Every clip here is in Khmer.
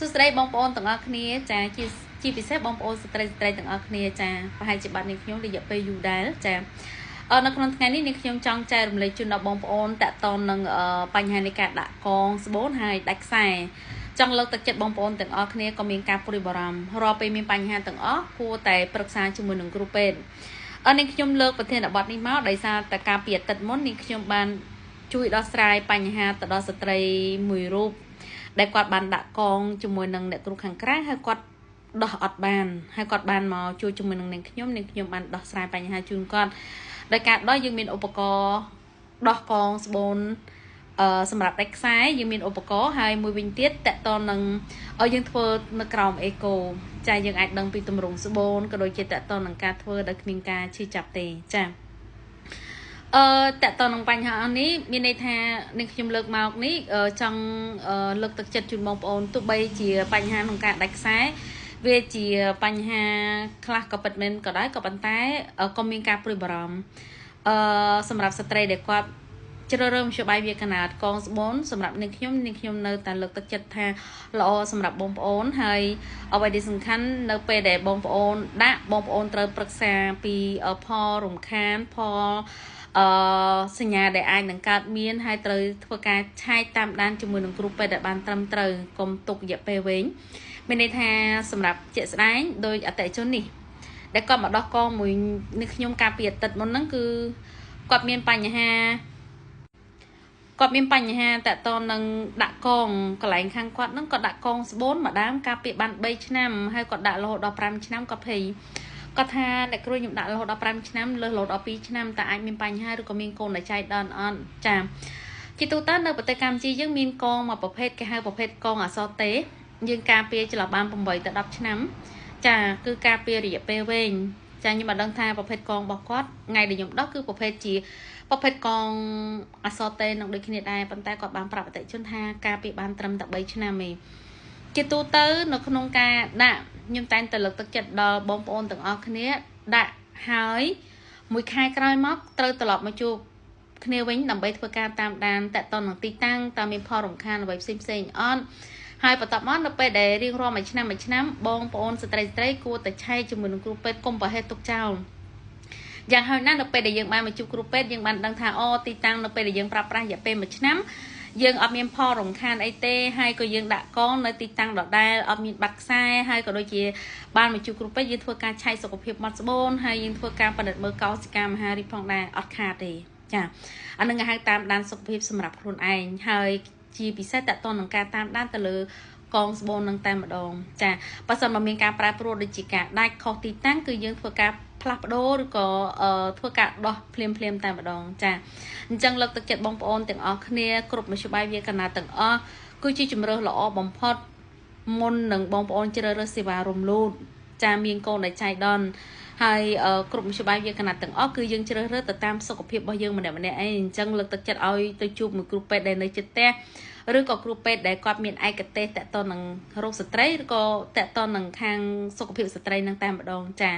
សួស្តីបងប្អូនទាំងអស់គ្នាចាជាពិសេសបងប្អូនស្ត្រីស្ត្រីទាំងអស់គ្នាចាប្រហែលជាបាត់នេះខ្ញុំរយៈពេលយូរដែរចានៅក្នុងថ្ងៃនេះនេះខ្ញុំចង់ចែករំលែកជូនដល់បងប្អូនតាក់ទងនឹងបញ្ហានៃការដាក់កងស្បូនហើយដាច់ខ្សែចង់លើកទឹកចិត្តបងប្អូនទាំងអស់គ្នាក៏មានការព្រួយបារម្ភរាល់ពេលមានបញ្ហាទាំងអស់គួរតែប្រឹក្សាជាមួយនឹងគ្រូពេទ្យនេះខ្ញុំលើកប្រធានបទនេះមកដោយសារតែការពីអាទិត្យមុននេះខ្ញុំបានជួយដោះស្រាយបញ្ហាទៅដល់ស្ត្រីមួយរូបដែលគាត់បានដាក់កងជាមួយនឹងអ្នកគ្រូខាងក្រៅហើយគាត់ដោះអត់បានហើយគាត់បានមកជួយជាមួយនឹងនាងខ្ញុំនាងខ្ញុំបានដោះស្រាយបញ្ហាជូនគាត់ដោយការដោះយើងមានឧបករណ៍ដោះកងស្បូនសម្រាប់ដាច់ខ្សែយើងមានឧបករណ៍ហើយមួយវិញទៀតតកតនឹងឲ្យយើងធ្វើនៅក្រោមអេកូចាយើងអាចដឹងពីទម្រង់ស្បូនក៏ដូចជាតកតនឹងការធ្វើដោយគ្មានការឈឺចាប់ទេចាតកតនឹងបញ្ហានេះមានន័យថានឹងខ្ញុំលើកមកនេះចង់លើកទឹកចិត្តជូនបងប្អូនទោះបីជាបញ្ហាក្នុងការដាច់ខ្សែវាជាបញ្ហាខ្លះក៏ពិតមែនក៏ដោយក៏ប៉ុន្តែក៏មានការព្រួយបារម្ភសម្រាប់ស្ត្រីដែលគាត់ជ្រើសរើសមធ្យោបាយវាកណាតកងស្បូនសម្រាប់នាងខ្ញុំនាងខ្ញុំនៅតែលើកទឹកចិត្តថាល្អសម្រាប់បងប្អូនហើយអ្វីដែលសំខាន់នៅពេលដែលបងប្អូនដាក់បងប្អូនត្រូវប្រឹក្សាពីផលរំខានផលសញ្ញាដែលអាចនឹងកើតមានហើយត្រូវធ្វើការឆែកតាមដានជាមួយនឹងគ្រូពេទ្យដែលបានត្រឹមត្រូវកុំទុករយៈពេលវែងមានន័យថាសម្រាប់ជាក់ស្ដែងដោយអតិថិជននេះដែលគាត់មកដោះកងមួយនេះខ្ញុំកាលពីអាទិត្យមុនហ្នឹងគឺគាត់មានបញ្ហាតកតនឹងដាក់កងកន្លែងខាងគាត់ហ្នឹងគាត់ដាក់កងស្បូនមួយដើមកាលពីបាន3ឆ្នាំហើយគាត់ដាក់រហូតដល់5ឆ្នាំគាត់ភ័យគាត់ថាអ្នកគ្រូខ្ញុំដាក់រហូតដល់5ឆ្នាំលើសរហូតដល់2ឆ្នាំតើអាចមានបញ្ហាឬក៏មានកូនដែលចៃដន្យអត់ចាជាទូទៅនៅប្រទេសកម្ពុជាយើងមានកងមួយប្រភេទគេហៅប្រភេទកងអក្សរទេយើងការពារចន្លោះបាន8ទៅ10ឆ្នាំចាគឺការពាររយៈពេលវែងចាខ្ញុំមិនដឹងថាប្រភេទកងរបស់គាត់ថ្ងៃដែលខ្ញុំដោះគឺប្រភេទជាប្រភេទកងអក្សរទេនឹងដូចគ្នាដែរប៉ុន្តែគាត់បានប្រាប់អតិថិជនថាការពារបានត្រឹមតែ3ឆ្នាំទេជាទូទៅនៅក្នុងការដាក់ខ្ញុំតែងតែលើកទឹកចិត្តដល់បងប្អូនទាំងអស់គ្នាដាក់ហើយមួយខែក្រោយមកត្រូវត្រឡប់មកជួបគ្នាវិញដើម្បីធ្វើការតាមដានតកតនឹងទីតាំងតើមានផលរំខានអ្វីផ្សេងផ្សេងអត់ហើយបន្ទាប់មកនៅពេលដែលរៀងរាល់មួយឆ្នាំមួយឆ្នាំបងប្អូនស្ត្រីស្ត្រីគួរតែឆែកជាមួយនឹងគ្រូពេទ្យកុំប្រហែសទុកចោលយ៉ាងហោចណាស់នៅពេលដែលយើងបានមកជួបគ្រូពេទ្យយើងបានដឹងថាអូទីតាំងនៅពេលដែលយើងប្រើប្រាស់រយៈពេល1ឆ្នាំយើងអត់មានផលរំខានអីទេហើយក៏យើងដាក់កងនៅទីតាំងដដែលអត់មានបាត់ខ្សែហើយក៏ដូចជាបានមកជួបគ្រូពេទ្យយើងធ្វើការឆែកសុខភាពមាត់ស្បូនហើយយើងធ្វើការពិនិត្យមើលកោសិកាមហារីកផងដែរអត់ខាតទេចាអានឹងគេហៅតាមដានសុខភាពសម្រាប់ខ្លួនឯងហើយជាពិសេសតកតងនឹងការតាមដានទៅលើកងស្បូននឹងតែម្ដងចាបើសិនមកមានការប្រែប្រួលដូចជាការដាច់ខុសទីតាំងគឺយើងធ្វើការផ្លាស់ប្ដូរឬក៏ធ្វើការដោះភ្លាមភ្លាមតែម្ដងចាអញ្ចឹងលើកទឹកចិត្តបងប្អូនទាំងអស់គ្នាគ្រប់មធ្យោបាយវាកណាទាំងអស់គឺជាជម្រើសល្អបំផុតមុននឹងបងប្អូនជ្រើសរើសសេវារំលូតចាមានកូនដែលចៃដន្យហើយគ្រប់មធ្យោបាយវាកណាទាំងអស់គឺយើងជ្រើសរើសទៅតាមសុខភាពរបស់យើងម្នាក់ម្នាក់ឯងអញ្ចឹងលើកទឹកចិត្តឲ្យទៅជួបមួយគ្រូពេទ្យដែលនៅជិតផ្ទះឬក៏គ្រូពេទ្យដែលគាត់មានឯកទេសតកតនឹងរោគស្ត្រីឬក៏តកតនឹងខាងសុខភាពស្ត្រីនឹងតែម្ដងចា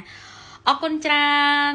អរគុណច្រើន